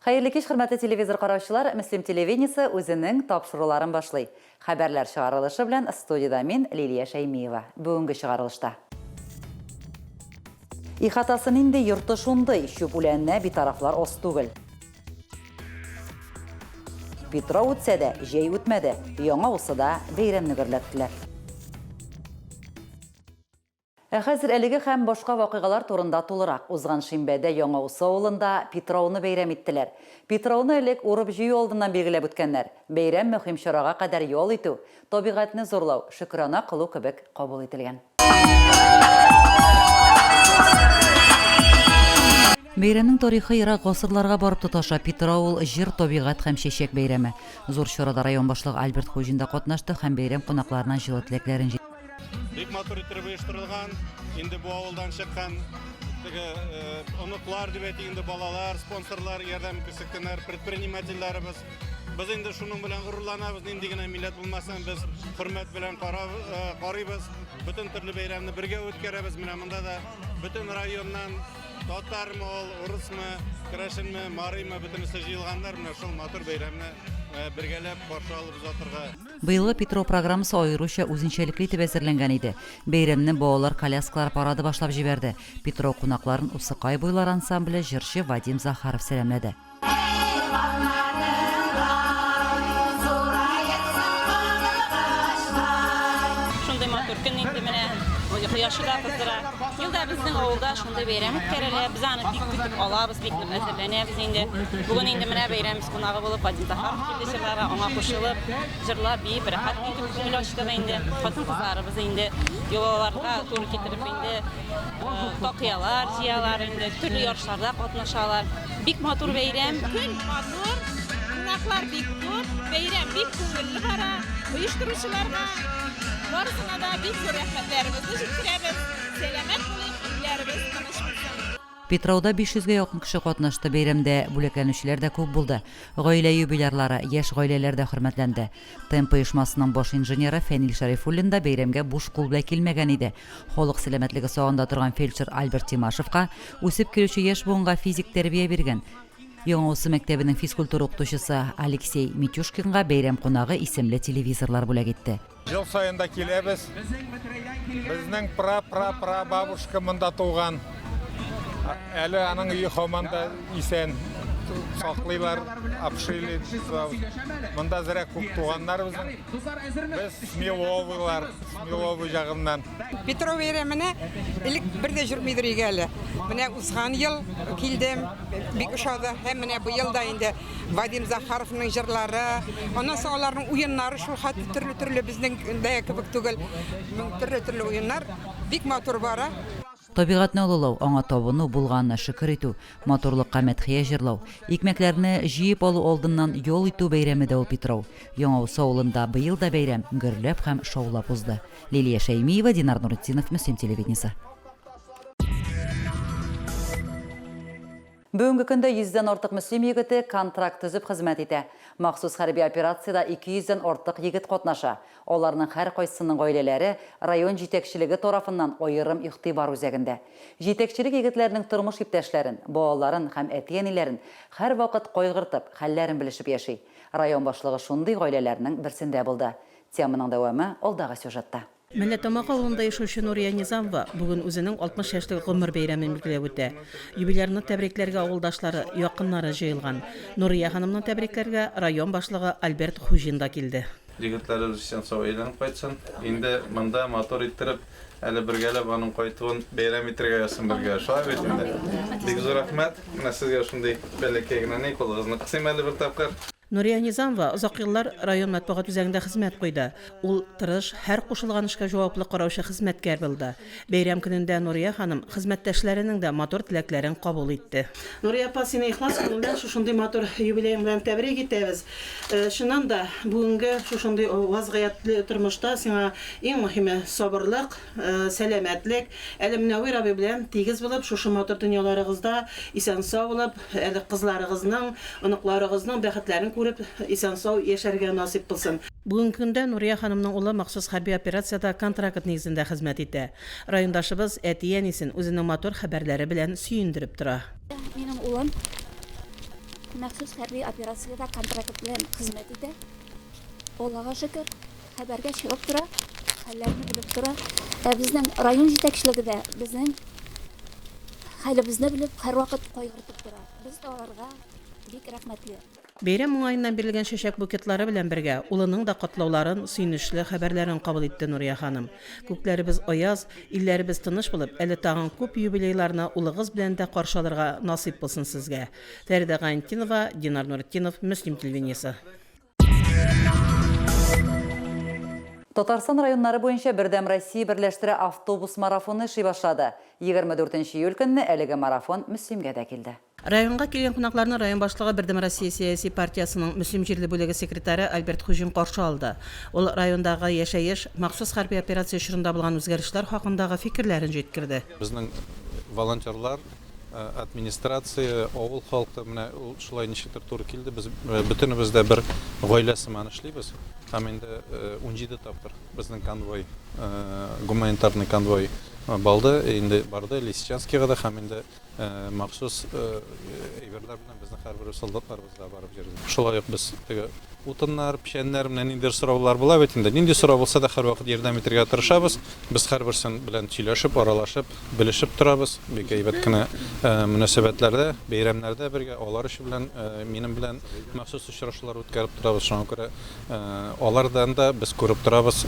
Хәерле кич, хөрмәтле телевизор караучылар! Мөслим телевидениесе үзенең тапшыруларын башлый. Хәбәрләр чыгарылышы белән студиядә мин, Лилия Шәймиева. Бүгенге чыгарылышта. Ихатасы нинди, йорты шундый, чүп үләненә битарафлар аз түгел. Питрау үтсә дә, җәй үтмәде, Яңа Усыда бәйрәмне гөрләттеләр. Ә хәзер әлеге һәм башка вакыйгалар турында тулырак. Узган шимбәдә Яңа Усы авылында Питрауны бәйрәм иттеләр. Питрауны элек урып-җыю алдыннан билгеләп үткәннәр. Бәйрәм мөһим чарага кадәр ял итү, табигатьне зурлау, шөкрана кылу кебек кабул ителгән. Бәйрәмнең тарихы ерак гасырларга барып тоташа. Питрау ул, җыр, табигать һәм чәчәк бәйрәме. Зур чарада район башлыгы Альберт Хуҗин да катнашты һәм бәйрәм кунакларына җылы теләкләрен җиткерде. Бик матур иттереп оештырылган. Инде бу авылдан чыккан теге э, оныклар дип әйтик инде балалар, спонсорлар ярдәм күрсәткәннәр, предпринимательләребез. Без инде шуның белән горурланабыз, нинди генә милләт булмасын, без хөрмәт белән э, карыйбыз. Бөтен төрле бәйрәмне бергә үткәрәбез. Менә монда да бөтен районнан татармы ул, урысмы, керәшенме, марыймы, бөтенесе җыелганнар. Менә шул матур бәйрәмне э, бергәләп каршы алып озатырга. Быелгы Петров программасы аеруча үзенчәлекле итеп әзерләнгән иде. Бәйрәмне балалар коляскалар парады башлап җибәрде. Петров кунакларын Усыкай буйлары ансамбле, җырчы Вадим Захаров сәламләде. Шундый матур көн инде менә, кояшы да кыздыра. Ел да безнең авылда шундый бәйрәм үткәрелә. Без аны бик көтеп алабыз, бик нык әзерләнәбез инде. Бүген инде менә бәйрәмебез кунагы булып Вадим Захаров килде җырларга, аңа кушылып, җырлап, биеп, рәхәт итеп күңел ачтык инде. Хатын-кызларыбыз инде йолаларга туры китереп инде такыялар җыялар инде, төрле ярышларда катнашалар. Бик матур бәйрәм. Көн матур, кунаклар бик күп, бәйрәм бик күңелле бара. Оештыручыларга барысына да бик зур рәхмәтләребезне җиткерәбез. Сәламәт булыйк, илләребез тыныч булсын. Питрауда 500 гә якын кеше катнашты бәйрәмдә, бүләкләнүчеләр дә күп булды. Гаилә юбилярлары, яшь гаиләләр дә хөрмәтләнде. Темп оешмасының баш инженеры Фәнил Шәрифуллин да бәйрәмгә буш кул белән килмәгән иде. Халык сәламәтлеге сагында торган фельдшер Альберт Тимашевка, үсеп килүче яшь буынга физик тәрбия биргән, Яңа Усы мәктәбенең физкультура укытучысы Алексей Митюшкинга бәйрәм кунагы исемле телевизорлар бүләк итте. Ел саен да киләбез. Безнең пра-пра-пра-бабушка монда туган. Әле аның өе һаман да исән. Саклыйлар, обшили. Монда зря күп туганнар безнең. Без Смеловылар, Смеловы ягыннан. Петров бәйрәменә элек бер дә йөрмидер иде әле. Менә узган ел килдем, бик ошады. Һәм менә быел да инде Вадим Захаровның җырлары, аннан соң аларның уеннары шул хәтле төрле-төрле безнең дә кебек түгел. Төрле-төрле уеннар бик матур бара. Табигатьне олылау, аңа табыну, булганына шөкер итү, матурлыкка мәдхия җырлау, икмәкләрне җыеп алу алдыннан ял итү бәйрәме дә ул Питрау. Яңа Усы авылында быел да бәйрәм гөрләп һәм шаулап узды. Лилия Шәймиева, Динар Нуретдинов, Мөслим телевидениесе. Бүгенге көндә йөздән артык Мөслим егете контракт төзеп хезмәт итә. Махсус хәрби операциядә 200 дән артык егет катнаша. Аларның һәркайсының гаиләләре район җитәкчелеге тарафыннан аерым игътибар үзәгендә. Җитәкчелек егетләрнең тормыш иптәшләрен, балаларын һәм әти-әниләрен һәрвакыт кайгыртып, хәлләрен белешеп яши. Район башлыгы шундый гаиләләрнең берсендә булды. Теманың дәвамы алдагы сюжетта. Мәлләтамак авылында яшәүче Нурия Низамова бүген үзенең 60 яшьлек гомер бәйрәмен билгеләп үтә. Юбилярны тәбрикләргә авылдашлары, якыннары җыелган. Нурия ханымны тәбрикләргә район башлыгы Альберт Хуҗин да килде. Егетләребез исән-сау әйләнеп кайтсын. Инде монда матур иттереп, әле бергәләп аның кайтуын бәйрәм итәргә язсын безгә. Шулай бит инде? Бик зур рәхмәт. Менә сезгә шундый бәләкәй генә ни, кулыгызны кысыйм әле бер тапкыр. Нурия Низамова озак еллар район матбугат үзәгендә хезмәт куйды. Ул тырыш, һәр кушылган эшкә җаваплы караучы хезмәткәр булды. Бәйрәм көнендә Нурия ханым хезмәттәшләренең дә матур теләкләрен кабул итте. Нурия апа, сине ихлас күңелдән шушындый матур юбилеең белән тәбрик итәбез. Чыннан да, бүгенге шушындый вазгыятьле тормышта сиңа иң мөһиме, сабырлык, сәламәтлек. Әле Мөнәвир абый белән тигез булып, шушы матур дөньяларыгызда исән-сау булып, әле кызларыгызның, оныкларыгызның бәхетләрен күреп, исән-сау яшәргә насыйп булсын. Бүгенге көндә Нурия ханымның улы махсус хәрби операциядә контракт нигезендә хезмәт итә. Райондашыбыз әти-әнисен үзенең матур хәбәрләре белән сөендереп тора. Минем улым. Махсус хәрби операциядә контракт белән хезмәт итә. Аллага шөкер, хәбәргә чыгып тора, хәлләрне белеп тора. Ә безнең район җитәкчелеге дә безнең хәлебезне белеп, һәрвакыт кайгыртып тора. Без дә аларга бик рәхмәтле. Бәйрәм уңаеннан бирелгән чәчәк букетлары белән бергә улының да котлауларын, сөенечле хәбәрләрен кабул итте Нурия ханым. Күкләребез аяз, илләребез тыныч булып, әле тагын күп юбилейларны улыгыз белән дә каршы алырга насыйп булсын сезгә. Фәридә Гайнетдинова, Динар Нуретдинов, Мөслим телевидениесе. Татарстан районнары буенча Бердәм Россия берләштерә автобус марафоны эшли башлады. 24 июль көнне әлеге марафон Мөслимгә дә килде. Районга килгән кунакларны район башлыгы, Бердәм Россия сәяси партиясенең Мөслим җирле бүлеге секретаре Альберт Хуҗин каршы алды. Ул райондагы яшәеш, махсус хәрби операция чорында булган үзгәрешләр хакындагы фикерләрен җиткерде. Безнең волонтерлар администрация, авыл халкы, менә ул шулай ничектер туры килде. Без бөтенебез дә бер гаилә сыман эшлибез. Һәм инде 17 тапкыр безнең конвой, гуманитарный конвой балды, инде барды Лисичанскига да һәм инде махсус әйберләр белән безнең һәрбер солдатларыбызга барып йөрде. Шулай ук без теге утыннар, печәннәр, менә ниндидер сораулар була бит инде. Нинди сорау булса да һәрвакыт ярдәм итәргә тырышабыз. Без һәрберсен белән сөйләшеп, аралашып, белешеп торабыз. Бик әйбәт кенә мөнәсәбәтләрдә, бәйрәмнәрдә бергә, алар өчен белән, минем белән махсус очрашулар үткәреп торабыз. Шуңа күрә алардан да без күреп торабыз,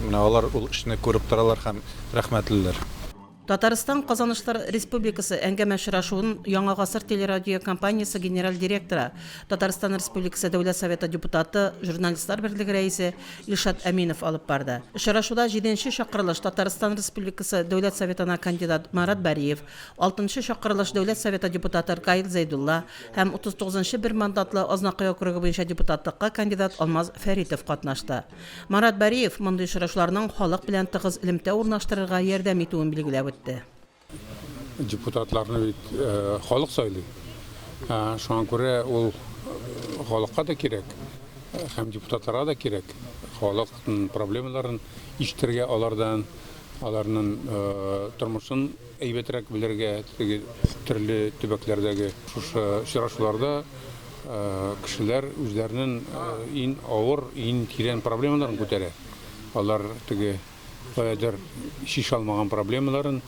менә алар ул эшне күреп торалар һәм рәхмәтлеләр. Татарстан Казанышлар Республикасы әңгәмә-очрашуын Яңа гасыр телерадиокомпаниясе генераль директоры, Татарстан Республикасы Дәүләт Советы депутаты, Журналистлар берлеге рәисе Илшат Әминов алып барды. Очрашуда җиденче чакырылыш Татарстан Республикасы Дәүләт Советына кандидат Марат Бариев, алтынчы чакырылыш Дәүләт Советы депутаты Ркаил Зәйдулла һәм 39 нчы бермандатлы Азнакай округы буенча депутатлыкка кандидат Алмаз Фәритов катнашты. Марат Бариев мондый очрашуларның халык белән тыгыз элемтә урнаштырырга ярдәм итүен билгеләп үтте. Депутатларны бит халык сайлый. Шуңа күрә ул халыкка да кирәк һәм депутатларга да кирәк. Халык проблемаларын ишетергә алардан, аларның тормышын әйбәтрәк белергә, теге төрле төбәкләрдәге шушы очрашуларда кешеләр үзләренең иң авыр, иң тирән проблемаларын күтәрә. Алар теге каядыр чишә алмаган проблемаларын,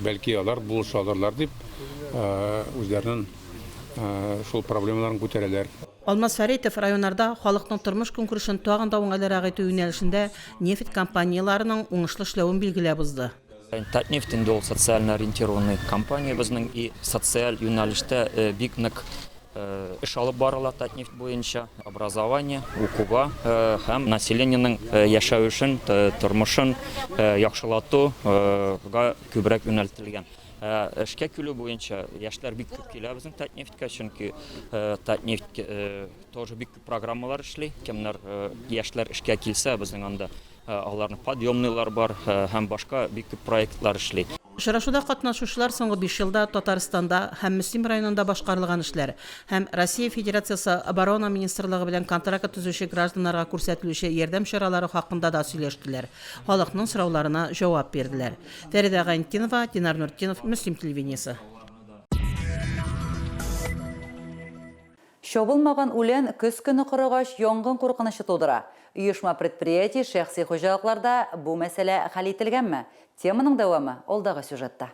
бәлки алар булыша алырлар дип, үзләренең шул проблемаларын күтәрәләр. Алмаз Фәритов районнарда халыкның тормыш-көнкүрешен тагын да уңайлырак итү юнәлешендә нефть компанияләренең уңышлы эшләвен билгеләп узды. Татнефть инде ул социально ориентированный компания безнең и социаль юнәлештә бик нык эш алып барыла Татнефть буенча, образование, укуга һәм населениенең яшәвешен, тормышын яхшылатуга күбрәк юнәлтелгән. Эшкә килү буенча яшьләр бик күп килә безнең Татнефтькә, чөнки Татнефть тоже бик күп программалар эшли. Кемнәр яшьләр эшкә килсә, безнең анда Аларның подъемныйлар бар һәм башка бик күп проектлар эшли. Очрашуда катнашучылар соңгы биш елда Татарстанда һәм Мөслим районында башкарылган эшләр һәм Россия Федерациясе Оборона министрлыгы белән контракт төзүче гражданнарга күрсәтелүче ярдәм чаралары хакында да сөйләштеләр, халыкның сорауларына җавап бирделәр. Фәридә Гайнетдинова, Динар Нуртдинов, Мөслим телевидениесе. Чабылмаган үлән көз көне корыгач янгын куркынычы тудыра. Оешма-предприятие, шәхси хуҗалыкларда бу мәсьәлә хәл ителгәнме? Теманың дәвамы, алдагы сюжетта.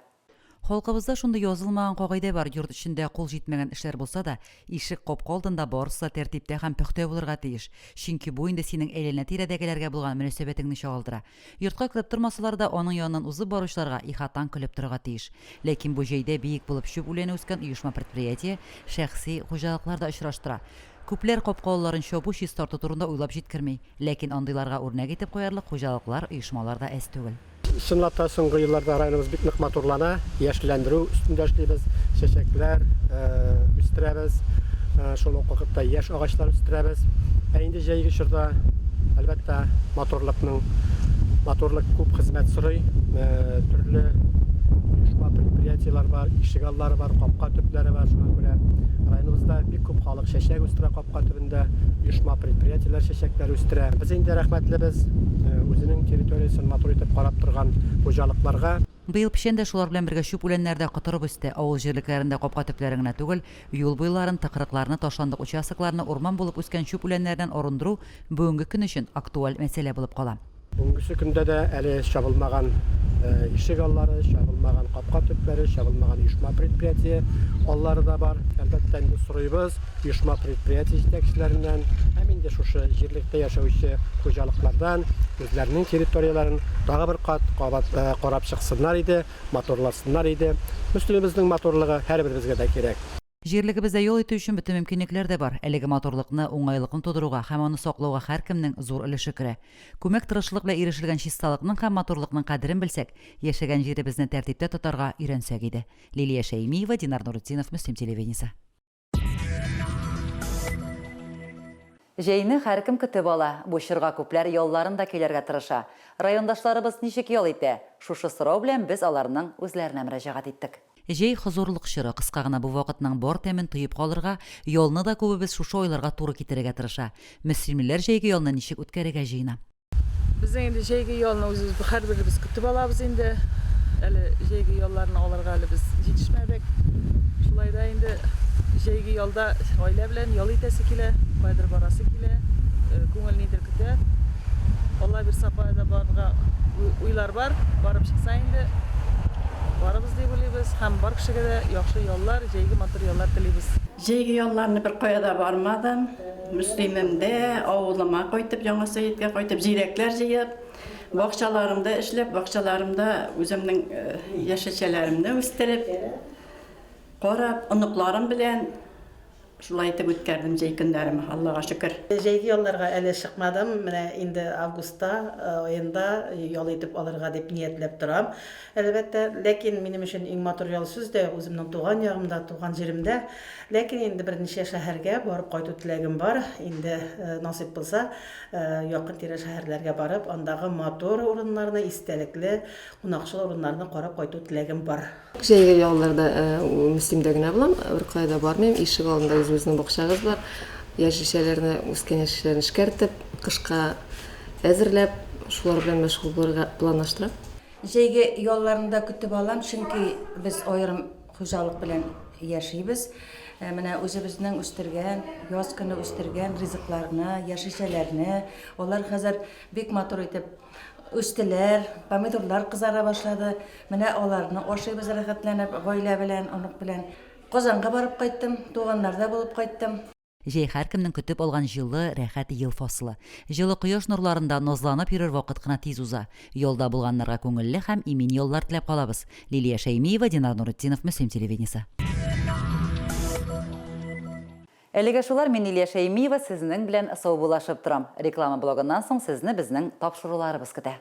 Халкыбызда шундый язылмаган кагыйдә бар, йорт эчендә кул җитмәгән эшләр булса да, ишек-капка алдында барысы да тәртиптә һәм пөхтә булырга тиеш. Чөнки бу инде синең әйләнә-тирәдәгеләргә булган мөнәсәбәтеңне чагылдыра. Йортка кереп тормасалар да, аның яныннан узып баручыларга ихатаң көлеп торырга тиеш. Ләкин бу җәйдә биек булып чүп үләне үскән оешма-предприятие, шәхси хуҗалыклар да очраштыра. Күпләр капка алларын чабу, чистарту турында уйлап җиткерми. Ләкин андыйларга үрнәк итеп куярлык хуҗалыклар, оешмалар да әз түгел. Чынлап та, соңгы елларда районыбыз бик нык матурлана, яшелләндерү өстендә эшлибез, чәчәкләр үстерәбез, шул ук вакытта яшь агачлар үстерәбез. Ә инде җәйге чорда, әлбәттә, матурлыкның матурлык күп хезмәт сорый. Төрле оешма, предприятиеләр бар, ишегаллары бар, капка төпләре бар. Шуңа күрә районыбызда бик күп халык чәчәк үстерә капка төбендә, оешма, предприятиеләр чәчәкләр үстерә. Без инде рәхмәтлебез үзенең территориясен матур итеп карап торган хуҗалыкларга. Быел печән дә, шулар белән бергә чүп үләннәре дә котырып үсте. Авыл җирлекләрендә капка төпләрен генә түгел, юл буйларын, тыкрыкларны, ташландык участокларны урман булып үскән чүп үләннәреннән арындыру бүгенге көн өчен актуаль мәсьәлә булып кала. Бүгенгесе көндә дә әле чабылмаган ишек аллары, чабылмаган капка төпләре, чабылмаган оешма-предприятие аллары да бар. Әлбәттә инде сорыйбыз оешма-предприятие җитәкчеләреннән һәм инде шушы җирлектә яшәүче хуҗалыклардан үзләренең территорияләрен тагы бер кат кабат карап чыксыннар иде, матурласыннар иде. Мөслимебезнең матурлыгы һәрберебезгә дә кирәк. Җирлегебездә ял итү өчен бөтен мөмкинлекләр дә бар. Әлеге матурлыкны, уңайлыкны тудыруга һәм аны саклауга һәркемнең зур өлеше керә. Күмәк тырышлык белән ирешелгән чисталыкның һәм матурлыкның кадерен белсәк, яшәгән җиребезне тәртиптә тотарга өйрәнсәк иде. Лилия Шәймиева, Динар Нуретдинов, Мөслим телевидениесе. Җәйне һәркем көтеп ала. Бу чорга күпләр ялларын да көйләргә тырыша. Райондашларыбыз ничек ял итә? Шушы сорау белән без аларның үзләренә мөрәҗәгать иттек. Җәй, хозурлык чоры. Кыска гына бу вакытның бар тәмен тоеп калырга, ялны да күбебез шушы айларга туры китерергә тырыша. Мөслимлеләр җәйге ялны ничек үткәрергә җыена? Безнең инде җәйге ялны үзебез һәрберебез көтеп алабыз инде. Әле җәйге ялларны алырга әле без җитешмәдек. Шулай да инде җәйге ялда гаилә белән ял итәсе килә, каядыр барасы килә, күңел нидер көтә. Алла бирса, кая да барырга уйлар бар. Барып чыкса инде. Барыбыз дип уйлыйбыз һәм бар кешегә дә яхшы яллар, җәйге матур яллар телибез. Җәйге ялларны беркая да бармадым. Мөслимемдә, авылыма кайтып, Яңа Сәеткә кайтып, җиләкләр җыеп, бакчаларымда эшләп, бакчаларымда үземнең яшелчәләремне үстереп, карап, оныкларым белән Шулай итеп үткәрдем җәй көннәрем, Аллага шөкер. Җәйге ялларга әле чыкмадым, менә инде августта аенда ял итеп алырга дип ниятләп торам, әлбәттә. Ләкин минем өчен иң матур ял сүз дә юк, үземнең туган ягымда, туган җиремдә. Ләкин инде берничә шәһәргә барып кайту теләгем бар. Инде насыйп булса, якын-тирә шәһәрләргә барып, андагы матур урыннарны, истәлекле, кунакчыл урыннарны карап кайту теләгем бар. Җәйге ялларда Мөслимдә генә булам, беркая да бармыйм. Ишек алдында үзебезнең бакчабыз бар. Яшелчәләрне, үскән яшелчәләрне эшкәртеп, кышка әзерләп, шулар белән мәшгуль булырга планлаштырам. Җәйге ялларны да көтеп алам, чөнки без аерым хуҗалык белән яшибез. Менә үзебезнең үстергән, яз көне үстергән ризыкларны, яшелчәләрне, алар хәзер бик матур итеп Үстеләр, помидорлар кызара башлады. Менә аларны ашыйбыз рәхәтләнеп, гаилә белән, онык белән. Казанга барып кайттым, туганнарда булып кайттым. Җәй һәркемнең көтеп алган җылы, рәхәт ел фасылы. Җылы кояш нурларында назланып йөрер вакыт кына тиз уза. Ялда булганнарга күңелле һәм имин яллар теләп калабыз. Лилия Шәймиева, Динар Нуретдинов, Мөслим телевидениесе. Әлегә шулар, мин Лилия Шәймиева сезнең белән саубуллашып торам. Реклама блогыннан соң сезне безнең тапшыруларыбыз көтә.